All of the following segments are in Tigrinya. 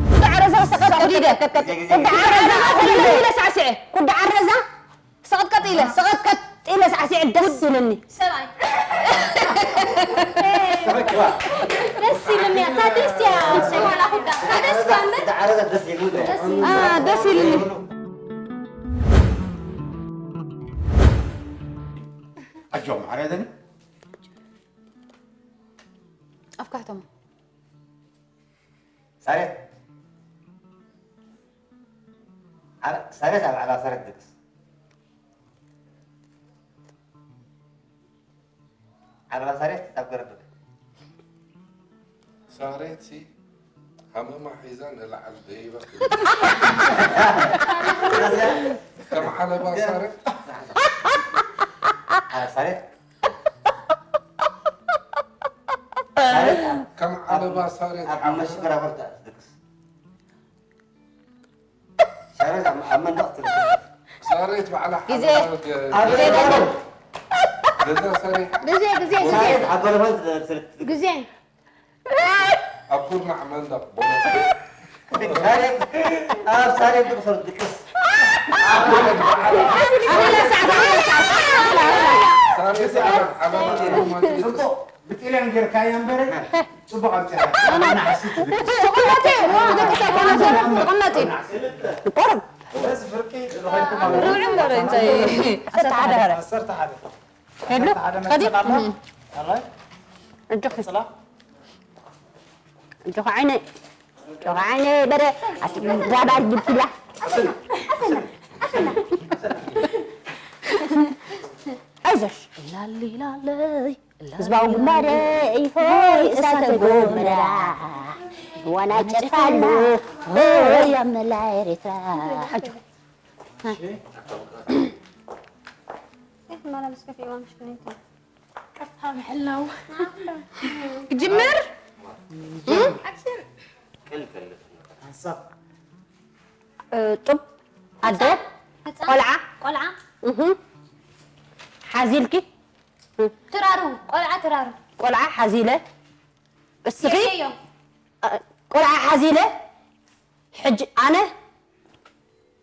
ኩዳ ዓረዛ ሰቐጥቀጥ ኢለ። ኩዳ ዓረዛ ሰቐጥቀጥ ኢለ ሳዕስዐ። ኩዳ ዓረዛ ሰቐጥቀጥ ኢለ፣ ሰቐጥቀጥ ኢለ ሳዕስዐ ደስ ኢልኒ። ሰብኣይ። ደስ ኢልኒ። እታ ደስ እያ። ዋላ ኩዳ። እታ ደስ እያ እምበር። አ፣ ደስ ኢልኒ። ኣጆም ዓረደኒ። ኣፍካህቶም። ሳሬት። ዓረ-፣ ሳሬት ኣብ ዓለባ ሳሬት ድቅስ። ዓለባ ሳሬት ኣብ ገረብ ድቅስ። ሳሬት ሲ ሃመማ ሒዛ ንላዕሊ ደይባ ትብል። ከም ዓለባ ሳሬት። ዓ-፣ ሳሬት። ሳሬት ኣብ፣ ከም ዓለባ ሳሬት ኣብ ሓሙና። መሽገር ኣበርታ ድቅስ። ሳሬት ኣብ፣ ኣብ መንደቕ ትድቅስ። ሳሬት ባዕላ ግዜ። ሓሙና ገ-፣ ኣብ ግዜ ገረብ። ገዛ ሰሪሓ። ግዜ፣ ግዜ፣ ግዜ። ሳሬት ኣብ ገረብ ትድቅስ። ግዜ። ኣብ ኩርናዕ መንደቕ። ሳሬት ኣብ ሳሬት ድቅስ ድቅስ። ሳሬት ባዕላ ሓሙና ገ-፣ ጽቡቕ። ብጥልያን ጌርካያ እምበር ጽቡቕ ኣምጺኣ። ናሕሲ ትብል። ትቕመጥ እየ። ትቕመጥ እየ። ትቕመጥ እየ። ቁሩብ። በዚ ፍርቂ ርብዒ እምበር እንታይ? ዓሰርተ ሓደ። ዓሰርተ ሓደ። ሄሎ፣ ዓሰርተ ሓደ ከዲ? መጽእ ኣሎ። ኣራይ? እጆኺ። ቀጽላ። እጆኺ ዓይነ። እጆኺ ዓይነ በረ። ኣቲ ዳባር ግብትላ። ኣይዞሽ። ላሊ ላለይ። ህዝባዊ ግንባር ሆይ እሳተ ጎመራ፣ ዋና ጨርፋሉ ሆይ ኣብ መላ ኤርትራ። እሺ። እህ፣ ማላ ምስ ከፊእዋ ምሽ ክነይቲ። ቀጥታ ምሕላው። ክጅምር? ኣክሽን። ቅልቅል። ሓንሳብ። እ፣ ጡብ፣ ኣደ፣ ህፃን፣ ቆልዓ። ቆልዓ። እህ። ሓዚልኪ። ትራሩ፣ ቆልዓ ትራሩ። ቆልዓ ሓዚለ። እስኺ? የዮ። እ፣ ቆልዓ ሓዚለ። ሕጂ ኣነ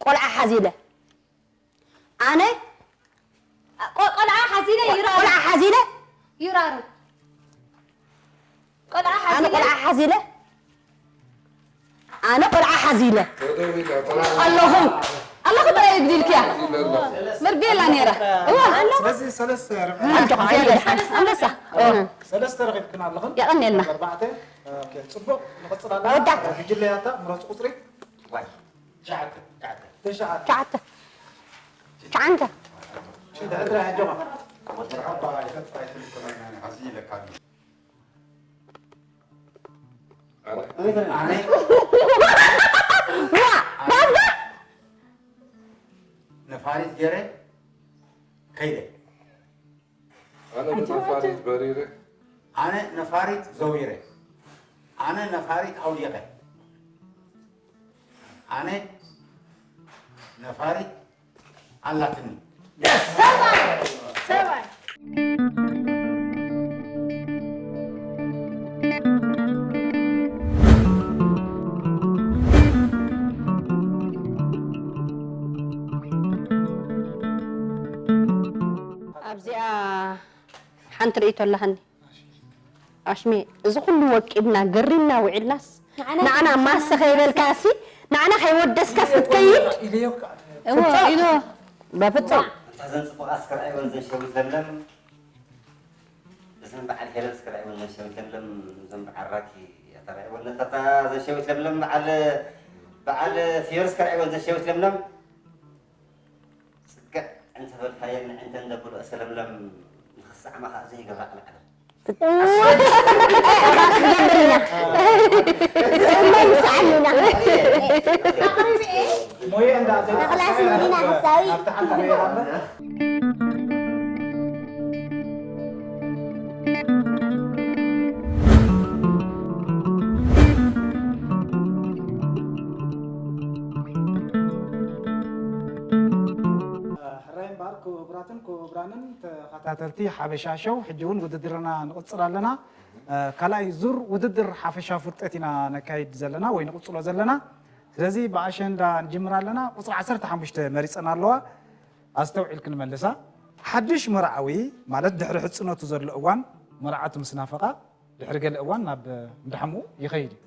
ቆልዓ ሓዚለ። ኣነ ቆ-፣ ቆልዓ ሓዚለ ይራሩ። ቆልዓ ሓዚለ። ይራሩ። ቆልዓ ኣነ ሓዚለ። ቆልዓ ሓዚለ። ኣነ ቆልዓ ሓዚለ። ተደዊላ፣ ተደዊላ። ኣለኹ። ኣለኹ ጥራይ ግዲልክያ። ሓዚለ ኣለኹ። መርቤላ ነይራ። እዋ፣ ኣለኹ። ስለዚ ሰለስተ ርብዒ። ኣጆኻ፣ ኣጆኻ። ኣንበሳ። ኦ። ሰለስተ ረኺብክን ኣለኽን? የቐንየልና። ኣርባዕተ። ኦኬ፣ ጽቡቕ። ንቐጽል ኣለና። ወዳእ። ሕጂ ለያታ፣ ምረጹ ቁጽሪ። ዋይ። ትሽዓተ፣ ትሽዓተ። ትሽዓተ። ትሽዓተ። ትሽዓተ። ሽንተ ዕድራ ኣጆኻ። መርሓባ፣ ይፈትፋ ይትልኩና ኢና፣ ሓዚ ይለካ ኣሎ። ኣነ። ኣነ። ዋ! ባባ! ነፋሪት ገይረ ከይደ። ኣነ ብነፋሪት በሪረ። ኣነ ነፋሪት ዘዊረ። ኣነ ነፋሪት ኣውዲቐ። ኣነ ነፋሪት ኣላትኒ። ሰብኣይ! ሰብኣይ! ኣብዚኣ ሓንቲ ርእይቶ ኣላሃኒ። ኣሽሜ፣ እዚ ኩሉ ወቂብና፣ ገሪምና ውዒልናስ፣ ንዓና ንዓና ማሰ ከይበልካ ሲ፣ ንዓና ከይወደስካስ ክትከይድ? እዎ፣ ኢሉ። በፍጹም። እታ ዘን ጽቡቓት እስከ ረኣይወን ዘን ሸዊት ለምለም፣ እዘን በዓል ሄለን እስከ ረኣይወን ዘን ሸዊት ለምለም፣ እዘን በዓል ራኪ እታ ረኣይወን፣ እታ፣ እታ ዘን ሸዊት ለምለም፣ በዓል፣ በዓል ፍዮሪ እስከ ረኣይወን ዘን ሸዊት ለምለም። ጽግዕ፣ እንተበልካየን እንተን ደብሎ ሰለምለም ንኽሰዕማ ኸኣ ዘይገብራ ቃል ዓለም። ራስ ገበሪና እመን ሰዓሚና ሞየ እንዳ ተኽላስ መዲና ሓሳዊ ሕራይ እምበኣር ክቡራትን ክቡራንን ተኸታተልቲ ሓበሻ ሸው፣ ሕጂ እውን ውድድርና ንቕጽል ኣለና። ካልኣይ ዙር ውድድር ሓፈሻ ፍልጠት ኢና ነካይድ ዘለና ወይ ንቕጽሎ ዘለና። ስለዚ ብኣሸንዳ ንጅምር ኣለና። ቁጽሪ ዓሰርተ ሓሙሽተ መሪጸን ኣለዋ። ኣስተውዒልክ ንመልሳ። ሓድሽ መርዓዊ ማለት ድሕሪ ሕጽነቱ ዘሎ እዋን መርዓቱ ምስ ናፈቓ ድሕሪ ገለ እዋን ናብ እንዳሕምኡ ይኸይድ እዩ።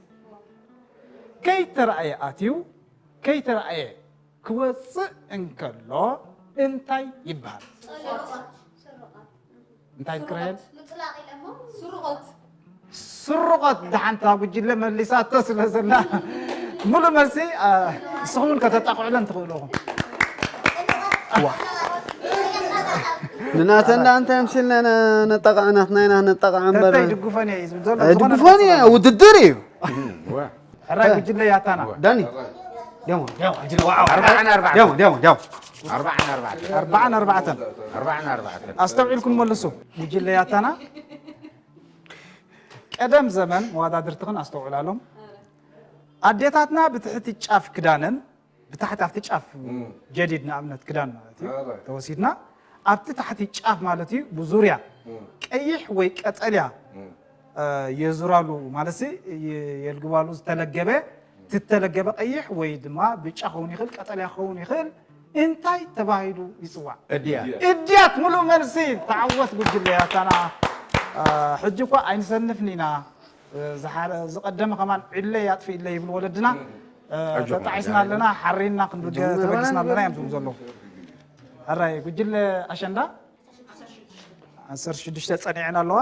ከይተረኣየ ኣትዩ ከይተረኣየ ክወፅእ እንከሎ እንታይ ይበሃል? እንታይ ክረየል? ስርቆት። ደሓንታ ጉጅለ መሊሳቶ ስለ ዘላ ሙሉ መልሲ ንስኹም እውን ከተጣቕዑለን ትኽእሉ ኢኹም። ንናተን ደኣ እንታይ ኣምሲልና ኢና ነጣቕዓ? ናትና ኢና ነጣቕዓ እምበር ተተይ ድጉፈን እየ እዩ ዝብል ዘሎ። ድጉፈን እየ ውድድር እዩ። ሕራይ ጉጅለ ያታና ዳኒ ኣርባዓን ኣርባዕተን ዲያሞ ዲያሞ ዲያሞ ኣርባዓን ኣርባዕተን ኣርባዓን ኣርባዕተን ኣርባዓን ኣርባዕተን ኣስተውዒልኩም መልሱ። ጉጅለ ያታና ቀደም ዘመን መዋዳድርትኽን ኣስተውዕላሎም ኣዴታትና ብትሕቲ ጫፍ ክዳነን ብታሕቲ ኣብቲ ጫፍ ጀዲድ ንኣብነት ክዳን ማለት እዩ ተወሲድና ኣብቲ ታሕቲ ጫፍ ማለት እዩ ብዙርያ ቀይሕ ወይ ቀጠልያ የዙራሉ ማለት የልግባሉ ዝተለገበ ትተለገበ ቀይሕ ወይ ድማ ብጫ ክኸውን ይኽእል ቀጠልያ ክኸውን ይኽእል እንታይ ተባሂሉ ይፅዋዕ? እድያ እድያት ሙሉእ መልሲ ተዓወት ጉጅለ ያታና ሕጂ እኳ ኣይንሰንፍን ኢና ዝቐደመ ከማን ዕለ ያጥፍእለ ይብሉ ወለድና ተጣዒስና ኣለና ሓሪና ክንብገ ተበጊስና ኣለና እዮም ዝብሉ ዘለዉ ሕራይ ጉጅለ ኣሸንዳ ዓሰርተ ሽዱሽተ ጸኒዐን ኣለዋ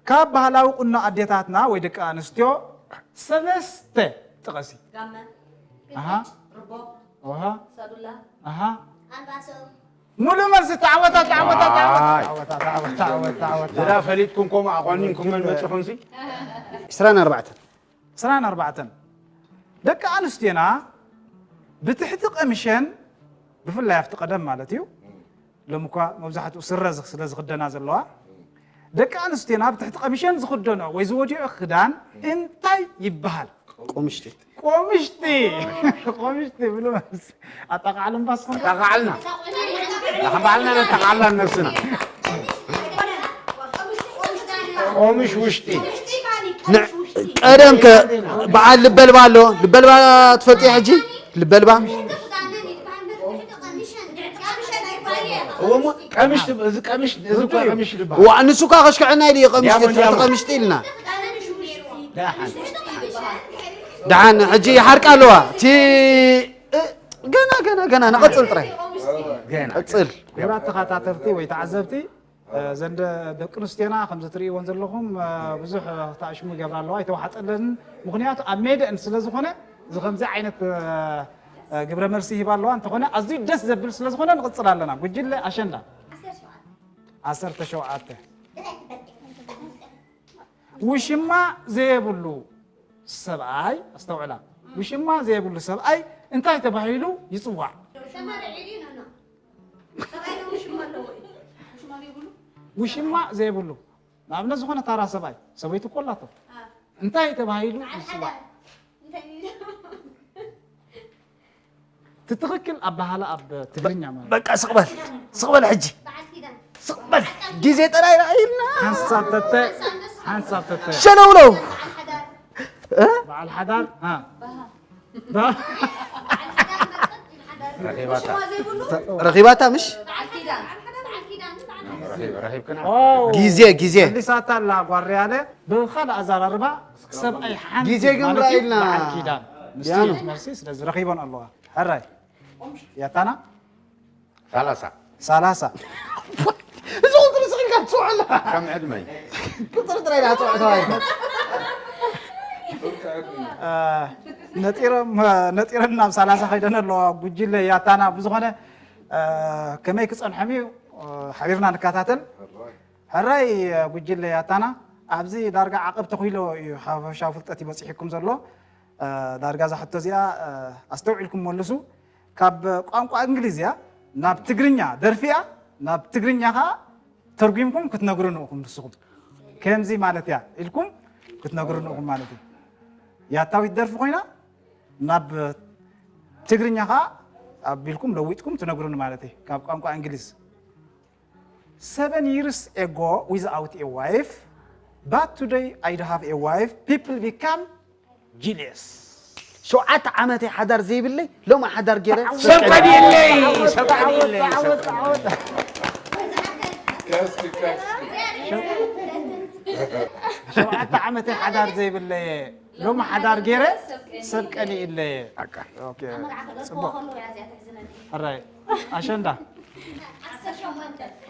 ካብ ባህላዊ ቁኖ ኣዴታትና ወይ ደቂ ኣንስትዮ ሰለስተ ጥቐሲ ጋመ፣ ኣሃ ርቦ፣ ኦሃ ሰዱላ፣ ኣሃ ኣልባሶ፣ ሙሉእ መልሲ ተዓወታ ተዓወታ ዋይ። ተዓወታ ተዓወታ ተዓወታ ዝዳ ፈሊጥኩም ከምኡ ኣቋኒንኩም መን መፅኹም ሲ ዕስራን ኣርባዕተን ዕስራን ኣርባዕተን ደቂ ኣንስትዮና ብትሕቲ ቀምሸን ብፍላይ ኣብቲ ቀደም ማለት እዩ ሎም እኳ መብዛሕትኡ ስረ ስለ ዝኽደና ዘለዋ ደቂ ኣንስትዮና ብትሕቲ ቀምሸን ዝኽደንኦ ወይ ዝወዲኦ ክዳን እንታይ ይበሃል? ቆምሽቲ ቆምሽቲ ቆምሽቲ ብሉ መልሲ ኣጣቃዕሉ እምባስኩም ተቃዓልና ንሕባዕልና ነተቃዓልና ነብስና ቆምሽ ውሽጢ ቀደም ከ በዓል ልበልባ ኣሎ ልበልባ ትፈልጥያ ሕጂ ልበልባ እወሞ ቀምሽ ትብ- እዚ ቀምሽ እዚ እኮ ቀምሽ ልባ ዋ ንሱ ካ ከሽክዐና ኢሉ እዩ ቀምሽ ዲያሞን፣ ትሕቲ ዲያሞን። ቀምሽጢ ኢልና ደሓን ደሓን ሕጂ ይሓርቃ ኣለዋ እቲ እ፣ ገና ገና ገና ንቐፅል ጥራይ ገና ቀፅል ክቡራት ተኸታተልቲ ወይ ተዓዘብቲ ዘንደ ደቂ ኣንስትዮና ከምዚ ትርእይዎን ዘለኹም ብዙሕ ተኣሽሙ ይገብራ ኣለዋ ኣይተዋሓጠለንን ምክንያቱ ኣብ ሜደአን ስለ ዝኾነ እዚ ከምዚ ዓይነት ግብረ መልሲ ይህባ ኣለዋ እንተኾነ ኣዝዩ ደስ ዘብል ስለ ዝኾነ ንቕፅል ኣለና ጉጅለ ኣሸንዳ ዓሰርተ ሸውዓተ ውሽማ ዘየብሉ ሰብኣይ ኣስተውዕላ ውሽማ ዘየብሉ ሰብኣይ እንታይ ተባሂሉ ይፅዋዕ ውሽማ ዘይብሉ ንኣብነት ዝኾነ ታራ ሰብኣይ ሰበይቱ እኮ ኣላቶ እንታይ ተባሂሉ ይፅዋዕ ትትኽክል ኣባሃላ ኣብ ትግርኛ ማለት በቃ ስቕበል ስቕበል ሕጂ ስቕበል ግዜ ጥራይ ረኣይልና ሓንሳብ ተተ ሓንሳብ ተተ ሸነውለው በዓል ሓዳር ባ- ረኺባታ ረኺባታ ምሽ ረኺብ- ረኺብክና ኦ፣ ግዜ ግዜ መሊሳታ ኣላ ጓርያለ ብኻልእ ኣዘራርባ ሰብኣይ ሓንቲ ግዜ ግን ማለት እዩ፣ ራኢልና። በዓል ኪዳን ንሱ ዲያኑ። መልሲ ስለዚ ረኺቦን ኣለዋ ሕራይ ያታና ሰላሳ ሰላሳ እዚ ቁፅሪ ስቕ ኢልካ ትፅውዕ ኣለኻ ከም ዕድመይ ቁፅሪ ጥራይ ዳ ትፅውዕ ተባሂልካ ነጢሮም ነጢረን ናብ ሰላሳ ከይደን ኣለዋ ጉጅለ ያታና ብዝኾነ ከመይ ክጸንሖም እዩ ሓቢርና ንከታተል። ሕራይ ጉጅለ ያታና ኣብዚ ዳርጋ ዓቐብ ተኺሎ እዩ ሓፈሻዊ ፍልጠት ይበጽሕኩም ዘሎ። ዳርጋ እዛ ሕቶ እዚኣ ኣስተውዒልኩም መልሱ። ካብ ቋንቋ እንግሊዝ እያ ናብ ትግርኛ ደርፊ እያ፣ ናብ ትግርኛ ኸዓ ተርጒምኩም ክትነግሩኒ ኢኹም። ንስኹም ከምዚ ማለት እያ ኢልኩም ክትነግሩኒ ኢኹም ማለት እዩ። ያታዊት ደርፊ ኮይና ናብ ትግርኛ ኸዓ ኣቢልኩም ለዊጥኩም ትነግሩኒ ማለት እዩ ካብ ቋንቋ እንግሊዝ። Seven years ago without a wife, but today I do have a wife, people become jealous. ሸውዓተ ዓመተይ ሓዳር ዘይብለይ ሎሚ ሓዳር ገይረ። ሰብ ቀዲለይ ሰብ ቀዲለይ ሸውዓተ ዓመተይ ሓዳር ዘይብለየ ሎሚ ሓዳር ገይረ ሰብ ቀኒእለየ። ኦኬ፣ ጽቡቕ። ሕራይ ኣሸንዳ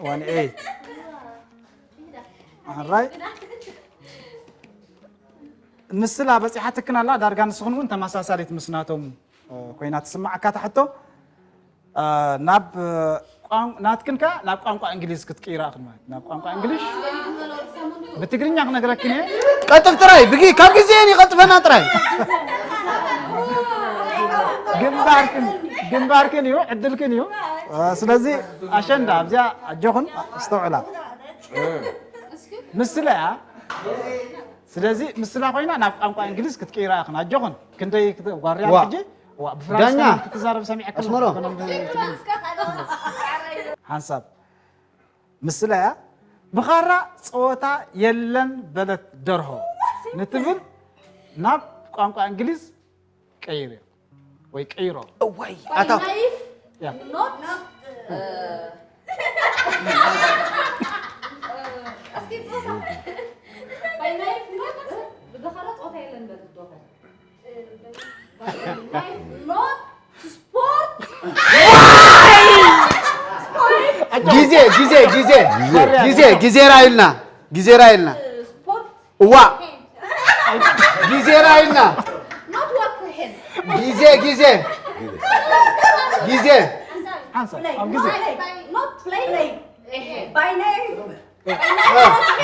ዋን ኤይት። ሕራይ ምስላ በጺሓትክን ኣላ። ዳርጋ ንስኽን እውን ተመሳሳሊት ምስ ናቶም ኮይና ትስማዓካ እታ ሕቶ። ናብ ናትክን ከ ናብ ቋንቋ እንግሊዝ ክትቅይራ ኢኽን ማለት ናብ ቋንቋ እንግሊሽ። ብትግርኛ ክነግረክን እየ። ቀጥፍ ጥራይ ብጊ ካብ ግዜ እየን ይቐጥፈና ጥራይ። ግንባርክን ግንባርክን እዩ ዕድልክን እዩ። ስለዚ ኣሸንዳ ኣብዚኣ ኣጆኽን ኣስተውዕላ። ምስላ እያ። ስለዚ ምስላ ኮይና ናብ ቋንቋ እንግሊዝ ክትቅይራ ኢኽን ኣጆኽን። ክንደይ ጓርያ ሕጂ ብፍራንስ ክትዛረብ ሰሚዐ ኣስመሮ ሓንሳብ ምስላ እያ። ብኻራ ፀወታ የለን በለት ደርሆ ንትብል ናብ ቋንቋ እንግሊዝ ቀይር ወይ ቀይሮ። እዋይ ኣታ ጊዜ ጊዜ ጊዜ ጊዜ ጊዜ ራይልና ጊዜ ራይልና እዋ ጊዜ ራይልና ጊዜ ጊዜ ጊዜ ጊዜ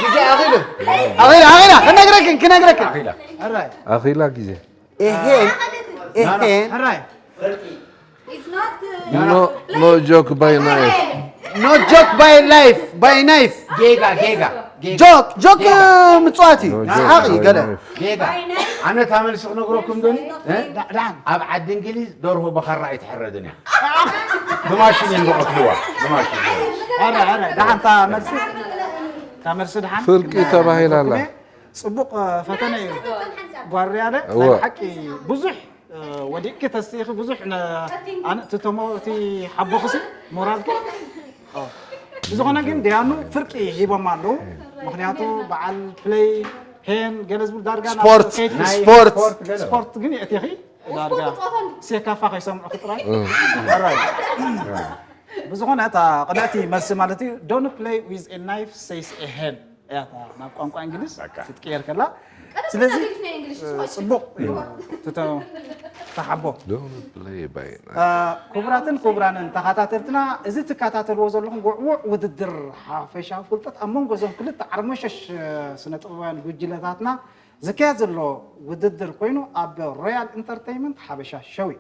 ጊዜ ኣኺሉ ኣኺሉ ኣኺላ ክነግረክን ክነግረክን ኣኺላ ኣኺላ ጊዜ ኤሄን ኤሄን No, no joke by knife. No joke by life, by knife. ጌጋ ጌጋ ጌጋ ጆክ ጆክ ምጽዋት እዩ። No joke ስሓቕ እዩ by ገለ። knife. ጌጋ ኣነ እታ መልሲ ክነግረኩም ዶኒ ኣብ ዓዲ እንግሊዝ ደርሆ ብኻራ ኣይትሕረድን እያ። ብማሽን እዮም ዝቐትልዋ። ብማሽን እዮም። ኣረ ኣረ ደሓን እታ መልሲ እታ መልሲ ደሓን ፍርቂ ተባሂላ ኣላ። ጽቡቕ ፈተነ እዩ። ጓርያለ ናይ ብሓቂ ብዙሕ ወዲቅኪ ተስኢኺ ብዙሕ ኣነ እቲ ተሞ እቲ ሓቦኽሲ ሞራልኪ ብዝኾነ ግን ደያኑ ፍርቂ ሂቦም ኣለዉ። ምክንያቱ በዓል ፕለይ ሄን ገለ ዝብል ዳርጋ ናብ ስፖርት ከይድኪ ስፖርት ስፖርት ግን የእቲኺ ዳርጋ ሴካፋ ከይሰምዑ ጥራይ ብዝኾነ እታ ቅንዕቲ መልሲ ማለት እዩ don't play with a knife says a hen እያ እታ ናብ ቋንቋ እንግሊዝ ክትቅየር ከላ ስለዚ ጽቡቕ እዩ ተሓቦ ክቡራትን ክቡራንን ተኸታተልትና እዚ ትከታተልዎ ዘለኹም ውዕውዕ ውድድር ሓፈሻዊ ፍልጠት ኣብ መንጎ እዞም ክልተ ዓርሞሸሽ ስነ ጥበባውያን ጉጅለታትና ዝካየድ ዘሎ ውድድር ኮይኑ ኣብ ሮያል ኢንተርተይመንት ሓበሻ ሸው እዩ።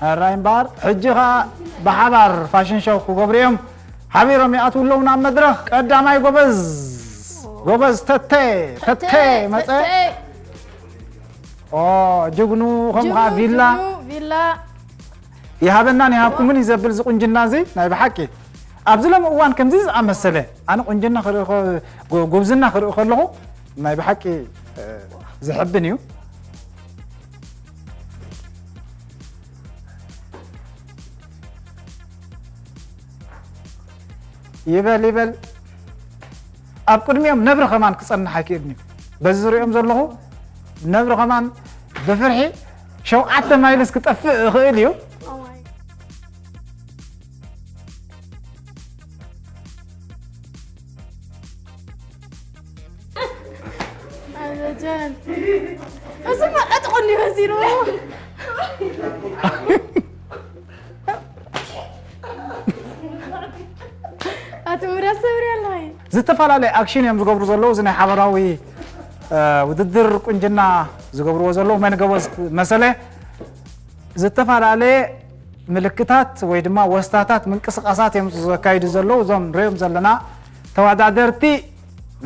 ሕራይ እምበኣር ሕጂ ኸኣ ብሓባር ፋሽን ሾው ክገብሩ እዮም። ሓቢሮም ይኣትዉ ኣለዉ ናብ መድረኽ። ቀዳማይ ጎበዝ ጎበዝ ተተ ተተ መጸ። ኦ ጅግኑ ከም ኸዓ ቪላ ቪላ ይሃበናን ይሃብኩምን እዩ ዘብል እዚ ቁንጅና እዚ ናይ ብሓቂ ኣብዚ ሎም እዋን ከምዚ ዝኣመሰለ ኣነ ቁንጅና ክርኢ ጉብዝና ክርኢ ከለኹ ናይ ብሓቂ ዝሕብን እዩ። ይበል ይበል ኣብ ቅድሚኦም ነብሪ ከማን ክጸንሕ ኣይክእልን እዩ። በዚ ዝሪኦም ዘለኹ ነብሪ ከማን ብፍርሒ ሸውዓተ ማይልስ ክጠፍእ ይኽእል እዩ። ጀን። እዚማ ቀጥቑ እንዲሁ ወዚሩ። ኣቲ ሙዳ ሰብሪ ኣለይ። ዝተፈላለየ ኣክሽን እዮም ዝገብሩ ዘለዉ። እዚ ናይ ሓበራዊ፣ እ፣ ውድድር ቁንጅና ዝገብርዎ ዘለዉ መን ጎበዝ መሰለ። ዝተፈላለየ ምልክታት ወይ ድማ ወስታታት ምንቅስቃሳት እዮም ዘካይዱ ዘለዉ። እዞም ንሪኦም ዘለና ተወዳደርቲ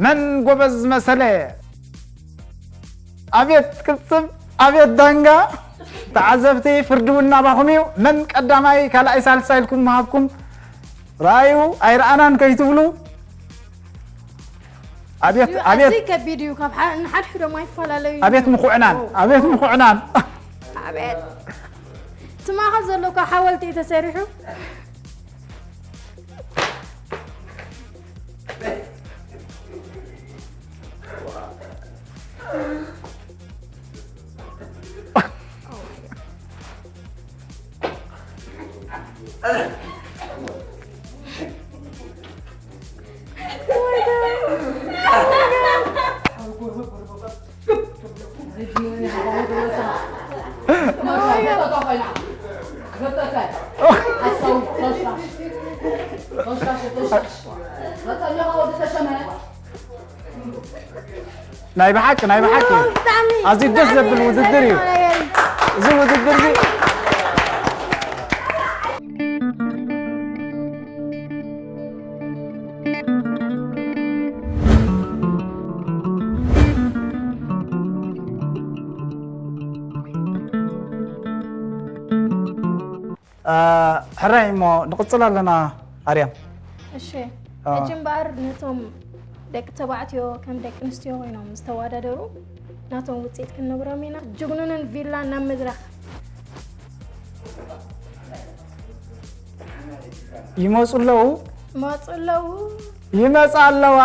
መን ጎበዝ መሰለ። ኣቤት ቅልጽም፣ ኣቤት ዳንጋ። ተዓዘብቲ ፍርዲ እውን ናባኹም እዩ። መን ቀዳማይ፣ ካልኣይ፣ ሳልሳይ ኢልኩም ምሃብኩም። ረኣዩ ኣይረኣናን ከይትብሉ። ኣቤት፣ ኣዝዩ፣ ኣቤት። ኣዝዩ ከቢድ እዩ። ካብ ሓ-፣ ንሓድሕዶም ኣይፈላለዩ። ኣቤት ምኹዕናን፣ ኣቤት ምኹዕናን። ኣቤት። እቲ ማእኸል ዘሎ እኮ ሓወልቲ እዩ ተሰሪሑ። ናይ ብሓቂ፣ ናይ ብሓቂ። ዋው፣ ብጣዕሚ፣ ኣዝዩ ደስ ብጣዕሚ ዘብል ውድድር እዩ። ዘገርም ነገር እዩ። እዚ ውድድር እዚ እ፣ ሕራይ እሞ ንቕጽል ኣለና ኣርያም። እሺ፣ እ። ሕጂ እምበኣር ነቶም ደቂ ተባዕትዮ ከም ደቂ ኣንስትዮ ኮይኖም ዝተወዳደሩ ናቶም ውጽኢት ክንነግሮም ኢና። ጅግኑንን ቪላን ናብ መድረኽ። ይመጹ ኣለዉ። ይመጹ ኣለዉ። ይመጻ ኣለዋ።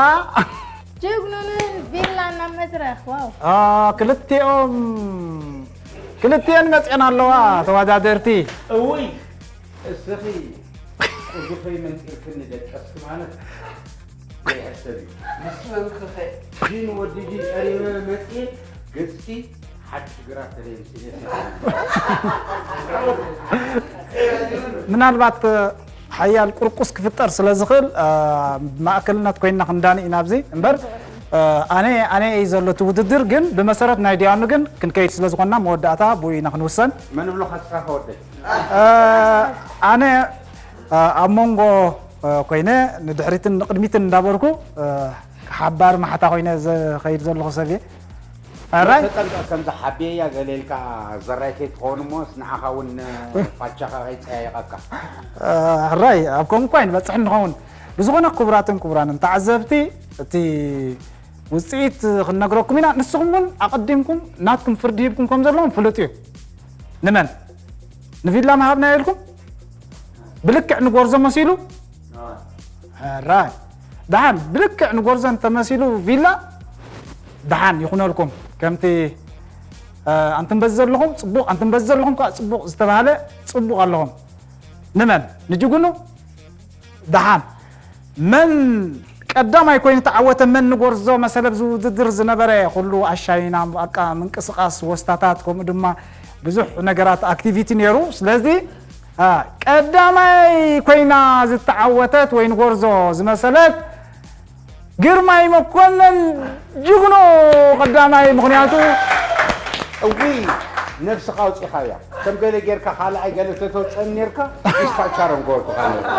ጅግኑንን ቪላን ናብ መድረኽ። ዋው። አ፣ ክልቲኦም፣ ክልቲኤን መጺኤን ኣለዋ ተወዳደርቲ። እውይ፣ እስኺ እዚ ከይመንጢርክኒ ደቀስኪ ማለት ዘይሕሰብ እዩ። ምስ መን ክኸ? ጂን ወዲ ጂን ቀሪበ መጺኤ ገጽኪ ሓንቲ ግራት ተለይ ምስ ኢለ ምናልባት ሓያል ቁርቁስ ክፍጠር ስለ ዝኽእል፣ እ፣ ማእከልነት ኮይንና ክንዳኒ ኢና ኣብዚ እምበር፣ እ፣ ኣነ፣ ኣነ እዩ ዘሎ እቲ ውድድር፣ ግን ብመሰረት ናይ ዲያኑ ግን ክንከይድ ስለ ዝኾንና መወዳእታ ብኡ ኢና ክንውሰን። መን ብሎኻ ንስኻ ወደይ? እ፣ ኣነ፣ እ፣ ኣብ መንጎ፣ እ፣ ኮይነ ንድሕሪትን ንቕድሚትን እንዳበርኩ፣ እ፣ ሓባር ማሕታ ኮይነ ዝኸይድ ዘለኹ ሰብ እየ። ሕራይ? ተጠንቀቕ፣ ከምዚ ሓብየያ ገለ ኢልካ ዘራይ ከይትኸውን እሞ፣ ንዓኻ እውን ፋቻኻ ከይጸያየቐካ። እ፣ ሕራይ፣ ኣብ ከምኡ እኳ ኣይንበጽሕን ንኸውን። ብዝኾነ ክቡራትን ክቡራንን ተዓዘብቲ፣ እቲ ውጽኢት ክንነግረኩም ኢና። ንስኹም እውን ኣቐዲምኩም ናትኩም ፍርዲ ሂብኩም ከም ዘለኹም ፍሉጥ እዩ። ንመን? ንቪላ ምሃብና ኢልኩም? ብልክዕ ንጎርዞ መሲሉ? ሕራይ። ደሓን ብልክዕ ንጎርዞ እንተመሲሉ ቪላ፣ ደሓን ይኹነልኩም። ከምቲ፣ እ፣ ኣንቱም በዚ ዘለኹም ጽቡቕ፣ ኣንቱም በዚ ዘለኹም ከኣ ጽቡቕ ዝተባህለ ጽቡቕ ኣለኹም። ንመን? ንጅግኑ? ደሓን መን ቀዳማይ ኮይኑ ተዓወተ? መን ንጎርዞ መሰለ ኣብዚ ውድድር ዝነበረ ኩሉ ኣሻይና፣ በቃ ምንቅስቓስ፣ ወስታታት፣ ከምኡ ድማ ብዙሕ ነገራት፣ ኣክቲቪቲ ነይሩ። ስለዚ፣ አ፣ ቀዳማይ ኮይና ዝተዓወተት ወይ ንጎርዞ ዝመሰለት ግርማይ መኮነን ጅግኖ ቀዳማይ፣ ምኽንያቱ እውይ፣ ነብስኻ ኣውጺኻያ። ከም ገለ ጌርካ ካልኣይ ገለ ተተውጸን ኔርካ፣ ኢስፋቻረን ጎርኩኻ ኔርካ።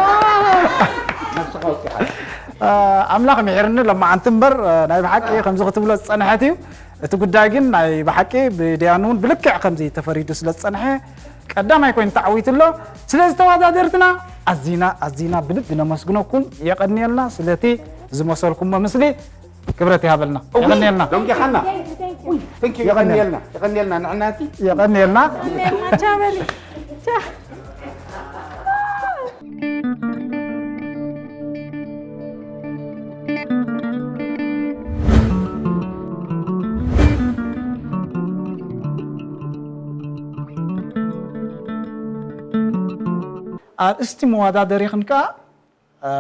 ነብስኻ ኣውጺኻያ። አ፣ ኣምላኽ ምሒርኒ ለማዓንቲ እምበር፣ አ፣ ናይ ብሓቂ ከምዚ ክትብሎ ዝጸንሐት እዩ። እቲ ጉዳይ ግን ናይ ብሓቂ ብደያኑ እውን ብልክዕ ከምዚ ተፈሪዱ ስለ ዝጸንሐ፣ ቀዳማይ ኮይኑ ተዓዊቱ ኣሎ። ስለዚ ተወዳደርትና ኣዚና፣ ኣዚና ብልቢ ነመስግነኩም። የቐንየልና ስለቲ ዝመሰልኩሞ ምስሊ። ክብረት ይሃበልና። እውይ፣ የቐንየልና። ደንጊኻና። Thank you, thank you. እውይ፣ thank you። የቐንየልና። የቐንየልና፣ የቐንየልና ንዕናቲ። የቐንየልና። የቐንየልና። ቻው በሊ። ቻው። ኣርእስቲ መወዳደሪኽን ከኣ፣ እ፣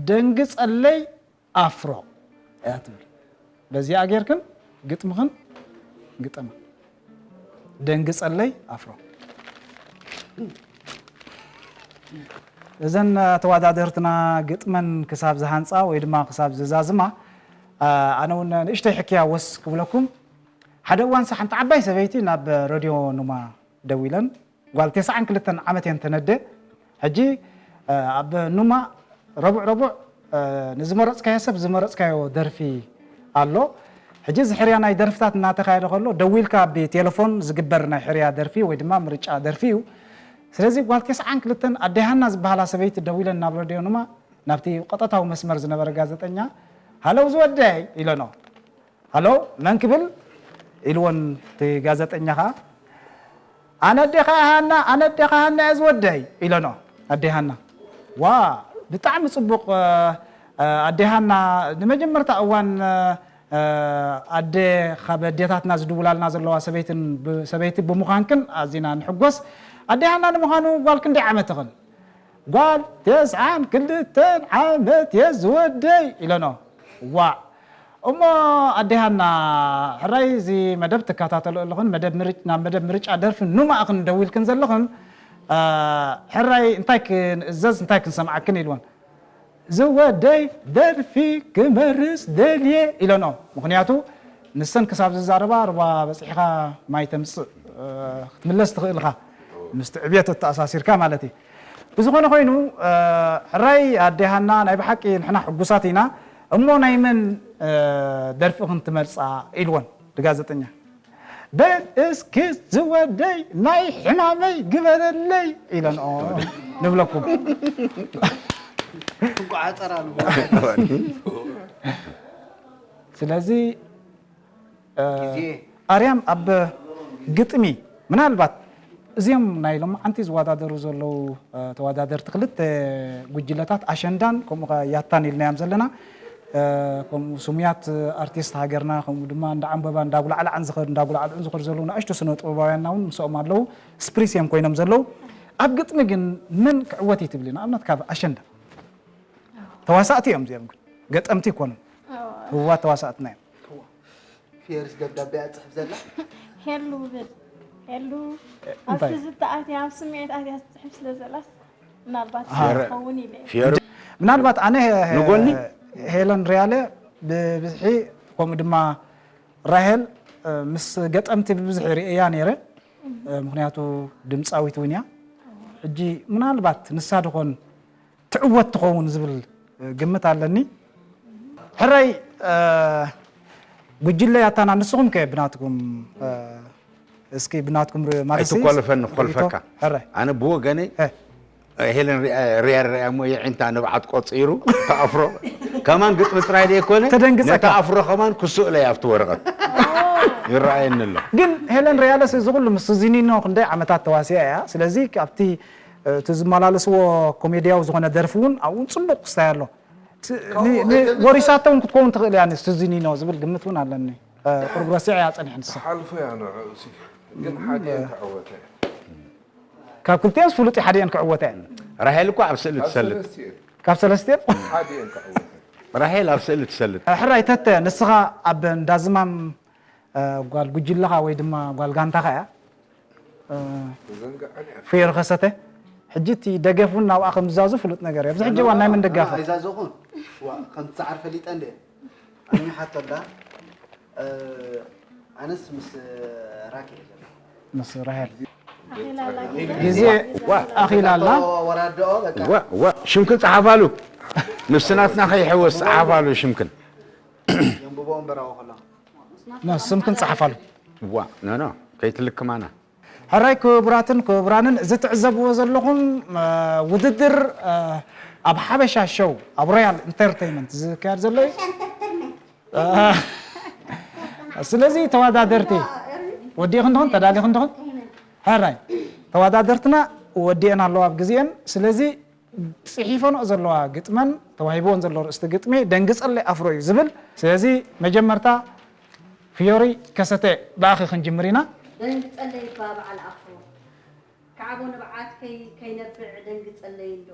ደንግጸለይ ኣፍሮ እያ ትብል። በዚኣ ጌርክን ግጥምኽን ግጠማ። ደንግጸለይ ኣፍሮ። እዘን ተወዳደርትና ግጥመን ክሳብ ዝሃንጻ ወይ ድማ ክሳብ ዝዛዝማ፣ ኣነ እውን ንእሽተይ ሕክያ ወስ ክብለኩም። ሓደ እዋንስ ሓንቲ ዓባይ ሰበይቲ ናብ ረድዮ ኑማ ደዊለን፣ ጓል ተስዓን ክልተን ዓመት እየን ተነደ። ሕጂ ኣብ ኑማ ረቡዕ ረቡዕ ንዝመረጽካዮ ሰብ ዝመረጽካዮ ደርፊ ኣሎ። ሕጂ እዚ ሕርያ ናይ ደርፍታት እናተኻየደ ከሎ ደዊልካ ብቴሌፎን ዝግበር ናይ ሕርያ ደርፊ ወይ ድማ ምርጫ ደርፊ እዩ። ስለዚ ጓል ተስዓን ክልተን ኣደይ ሃና ዝበሃላ ሰበይቲ ደዊለን ናብ ረድዮ ኑማ፣ ናብቲ ቀጠታዊ መስመር ዝነበረ ጋዜጠኛ፣ "ሃለው ዝወደይ" ኢለኖ። "ሃሎ፣ መን ክብል?" ኢልወን እቲ ጋዜጠኛ ኸዓ፣ "ኣነ ኣዴኻ ሃና፣ ኣነ ኣዴኻ ሃና እየ ዝወደይ" ኢለኖ። ኣዴ ሃና፣ "ዋ፣ ብጣዕሚ ጽቡቕ፣ እ፣ ኣዴ ሃና፣ ንመጀመርታ እዋን፣ እ፣ ኣደ ካብ ኣዴታትና ዝድውላልና ዘለዋ ሰበይትን ብ-፣ ሰበይቲ ብምዃንክን ኣዚና ንሕጎስ። ኣዴ ሃና፣ ንምዃኑ ጓል ክንደይ ዓመትኽን?" "ጓል ተስዓን ክልተን ዓመት እየ ዝወደይ" ኢለኖ። "ዋዕ! እሞ ኣዴ ሃና፣ ሕራይ እዚ መደብ ትከታተሎ ኣለኽን፣ መደብ ምርጭ-፣ ናብ መደብ ምርጫ ደርፊ ኑማ ኢኽን ደዊልክን ዘለኽን፣ እ፣ ሕራይ እንታይ ክንእዘዝ፣ እንታይ ክንሰምዓክን?" ኢልወን። "ዝወደይ ደርፊ ክመርጽ ደልየ" ኢለንኦ። ምኽንያቱ ንሰን ክሳብ ዝዛረባ ሩባ በጺሕኻ ማይ ተምጽእ፣ እ፣ ክትምለስ ትኽእል ኢኻ። ምስቲ ዕብየት ኣተኣሳሲርካ ማለት እዩ። ብዝኾነ ኮይኑ፣ እ፣ ሕራይ ኣዴ ሃና፣ ናይ ብሓቂ ንሕና ሕጉሳት ኢና። እሞ ናይ መን፣ እ፣ ደርፊ ኢኽን ትመርጻ? ኢልወን ንጋዜጠኛ። "በል እስኪ ዝወደይ ናይ ሕማመይ ግበረለይ" ኢለንኦ ንብለኩም። እንቋዕ ኣጸራሉ። ስለዚ፣ እ፣ ግዜ። ኣርያም ኣብ ግጥሚ፣ ምናልባት እዚኦም ናይ ሎማዓንቲ ዝወዳደሩ ዘለዉ፣ እ፣ ተወዳደርቲ ክልተ ጉጅለታት ኣሸንዳን ከምኡ ኸዓ ያታን ኢልናዮም ዘለና፣ እ፣ ከምኡ ስሙያት ኣርቲስት ሃገርና፣ ከምኡ ድማ እንዳ ዓንበባ፣ እንዳ ጉላዕላዕን ዝኸድ፣ እንዳ ጉላዕልዑን ዝኸዱ ዘለዉ ንኣሽቱ ስነ ጥበባውያንና እውን ምስኦም ኣለዉ። ስፕሪስ እዮም ኮይኖም ዘለዉ። ኣብ ግጥሚ ግን መን ክዕወት እዩ ትብሊ? ንኣብነት ካብ ኣሸንዳ። ተዋሳእቲ እዮም እዚኦም ግን። ገጠምቲ ኣይኮኑን። ኣዎ። ህቡባት ተዋሳእትና እዮም። ፊየርስ ደብዳቤ እያ ትጽሕፍ ዘላ? ሄሉ ብል። ሄሉ እ፣ ኣብቲ እንታይ? ዝተ ኣትያ፣ ኣብ ስምዒት ኣትያ ትጽሕፍ ስለ ዘላስ፣ ምናልባት ኣሃ። ክኸውን ኢለ እየ። ፊየር ምናልባት ኣነ ሄ-፣ ንጎኒ? ሄለን ሪያለ ብብዝሒ፣ ከምኡ ድማ ራሄል፣ እ፣ ምስ ገጠምቲ ብብዝሒ ርእያ ነይረ። እ፣ ምኽንያቱ ድምፃዊት እውን እያ። ሕጂ ምናልባት ንሳ ድኾን ትዕወት ትኸውን ዝብል ግምት ኣለኒ። ሕራይ፣ እ፣ ጉጅለ ያታና፣ ንስኹም ከ ብናትኩም፣ እ፣ እስኪ ብናትኩም ር-፣ ማለት ሲ-፣ ኣይትኮልፈኒ፣ ክኾልፈካ። ሕራይ። ኣነ ብወገነይ፣ እ። ሄለን ሪያ-፣ ሪያ ሪያ እሞ የዒንታ ንብዓት ቆጺሩ፣ እታ ኣፍሮ ከማን ግጥሚ ጥራይ ዘይኮነ፣ ተደንግጸካ። ነታ ኣፍሮ ከማን ክስእለያ ኣብቲ ወረቐት ይረኣየኒ ኣሎ። ግን ሄለን ሪያለስ እዚ ኩሉ ምስ ዚኒኖ ክንደይ ዓመታት ተዋሲኣ እያ። ስለዚ ካብቲ እቲ ዝመላለስዎ ኮሜድያዊ ዝኾነ ደርፊ እውን ኣብኡ እውን ጽቡቕ ክስታይ ኣሎ። ት-፣ ን-፣ ን-፣ ወሪሳቶ እውን ክትከውን ትኽእል እያ ንስቲዚኒኖ ዝብል ግምት እውን ኣለኒ። እ፣ ቁሩብ ረሲዐ እያ ጸኒሐ ንሳ። ትሓልፎ እያ ንዕኡ ሲ። ግን ሓዲኤን ክዕወታ እያ። ካብ ክልቲኤንስ ፍሉጥ እዩ ሓዲኤን ክዕወታ እያ። ራሄል እኮ ኣብ ስእሊ ካብ ትሰልጥ። ሰለስቲኤን። ካብ ሰለስቲኤን? ሓዲኤን ክዕወታ እያ። ራሄል ኣብ ስእሊ ትሰልጥ። ሕራይ ተተ፣ ንስኻ ኣብ እንዳ ዝማም እ፣ ጓል ጉጅለኻ ወይ ድማ ጓል ጋንታኻ እያ። እ፣ ተዘንግዓኒ እያ። ፍዮሪ ከሰተ። ሕጂ እቲ ደገፍ እውን ናብኣ ከም ዝዛዙ ፍሉጥ ነገር እዩ። ኣብዚ ሕጂ እዋን ናይ መን ደጋፊ? ኣይዛዘኹን። ዋ፣ ከምቲ ሰዓር ፈሊጠ እንደ። ኣኛ ሓቶ እንዳ፣ እ፣ ኣነስ ምስ ራኬ እየ ዘለኹ። ምስ ራሄል። ኣኺላ ኣላ ግዜ። ግዜ ዋ። ኣኺላ ኣላ። ወራድኦ፣ በቃ። ዋ፣ ዋ፣ ሽምክን ጸሓፋሉ። ምስቲ ናትና ከይሕወስ ጸሓፋሉ ሽምክን። የንብቦ እምበር ኣብኡ ከሎ። ኖ፣ ስምክን ጸሓፋሉ። ዋ፣ ኖ፣ ኖ፣ ከይትልክማና። ሕራይ ክቡራትን ክቡራንን፣ እዚ ትዕዘብዎ ዘለኹም፣ እ፣ ውድድር፣ እ፣ ኣብ ሓበሻ ሾው፣ ኣብ ሮያል ኢንተርተይመንት ዝካየድ ዘሎ እዩ። እ፣ ስለዚ ተወዳደርቲ፣ ወዲእኽን ዲኽን? ተዳሊኽን ዲኽን? ሕራይ፣ ተወዳደርትና ወዲአን ኣለዋ ኣብ ግዜአን። ስለዚ ጽሒፈንኦ ዘለዋ ግጥመን ተዋሂብወን ዘሎ ርእስቲ ግጥሚ ደንግጸለይ ኣፍሮ እዩ ዝብል። ስለዚ መጀመርታ ፍዮሪ ከሰተ ብኣኺ ክንጅምር ኢና። ደንግጸለይ እባ በዓል ኣፍሮ፣ ከዓቦ ንብዓት ከይ-፣ ከይነብዕ ደንግጸለይ እንዶ።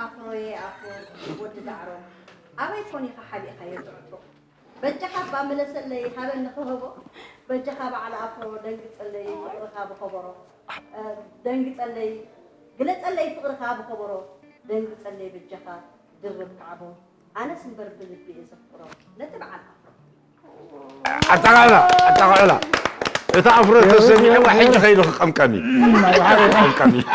ኣፍሮየ ኣፍሮ ወዲ ዳዕሮ፣ ኣበይ ኮን ኢኻ ሓቢእካዮ ትዕጥሮ? በጃኻ እባ ምለሰለይ ሃበኒ ከበቦ። በጃኻ በዓል ኣፍሮ ደንግጸለይ ፍቕርኻ ብኸበሮ። እ፣ ደንግጸለይ ግለጸለይ ፍቕርኻ ብኸበሮ። ደንግጸለይ በጃኻ ድርብ ካዕቦ። ኣነስ እምበር ብልቢ እየ ዘፍቅሮ ነቲ በዓል ኣፍሮ። ኣጣቓዕላ ኣጣቓዕላ እታ ኣፍሮ ተሰሚዕዋ ሕጂ ከይዱ ክቐምቀም እዩ። ክቐምቀም እዩ።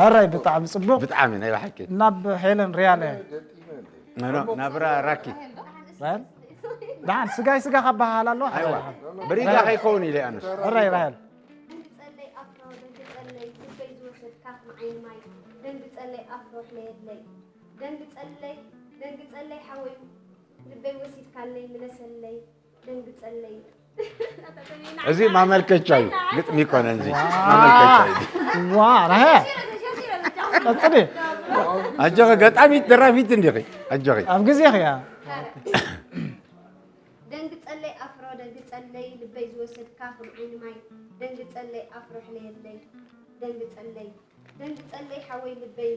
ኣራይ ብጣዕሚ ፅቡቅ። ብጣዕሚ ናይ ብሓቂ። ናብ ሄለን ሪያለ ኖ፣ ኖ፣ ናብራ ራኪ። ራሄል ደሓን ስጋይ ስጋ ካብ በሃል ኣሎ። ኣይዋ ብሪጋ ከይከውን ኢለ ኣነስ። ራይ ራሄል ደንግጸለይ ኣፍሮ ደንግጸለይ ልበይ ዝወሰድካ ከም ዓይኒ ማይ ደንግጸለይ ኣፍሮ ሕለየለይ ደንግጸለይ ደንግጸለይ ሓወይ ልበይ ወሲድካለይ ምለሰለይ ደንግጸለይ እዚ ማመልከቻ እዩ፣ ግጥሚ ይኮነን። እዚ ማመልከቻ እዩ። ዋ ራሄ ቀጽሊ። ኣጆኺ ገጣሚት ደራፊት እንዲኺ። ኣጆኺ ኣብ ግዜኺ እያ። ደንግጸለይ ኣፍሮ ደንግጸለይ ልበይ ዝወሰድካ ከም ዓይኒ ማይ ደንግጸለይ ኣፍሮ ሕለየለይ ደንግጸለይ ደንግጸለይ ሓወይ ልበይ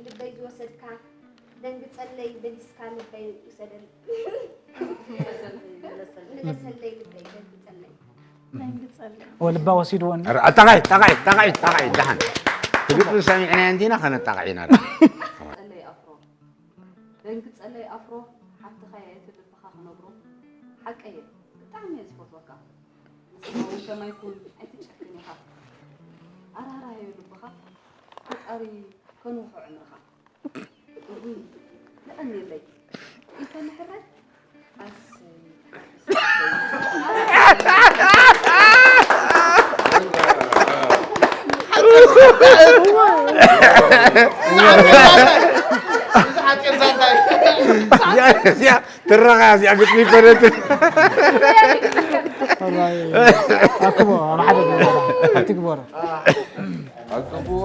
ልበይ ዝወሰድካ ደንግጸለይ በሊስካ ልበይ ውሰደል ምለሰለይ ልበይ ደንግጸለይ ወልባ ወሲድወኒ። ጣቃይ ጣቃይ ጣቃይ ጣቃይ ደሓን ትግጥሚ ሰሚዕና እንዲና ከነጣቃዒና። ጸለይ ኣፍሮ ደንግጸለይ ኣፍሮ ሓፍትኻ እየ እቲ ልብኻ ክነግሮ ሓቀየ ብጣዕሚ እየ ዝፈትወካ ንስኻ እውን ከማይ ኩን ኣይትጨክን ኢኻ ኣራራዮ ልብኻ ፈጣሪ ከንውሖ ዕምርኻ እውይ የቐንየለይ እንተ ምሕረት ኣሰይ ትረኻ እዚኣ ግጥሚ ይኮነትን። ኣክቦ ኣብ ሓደ ገዛ ትግበሮ። ኣጽብዎ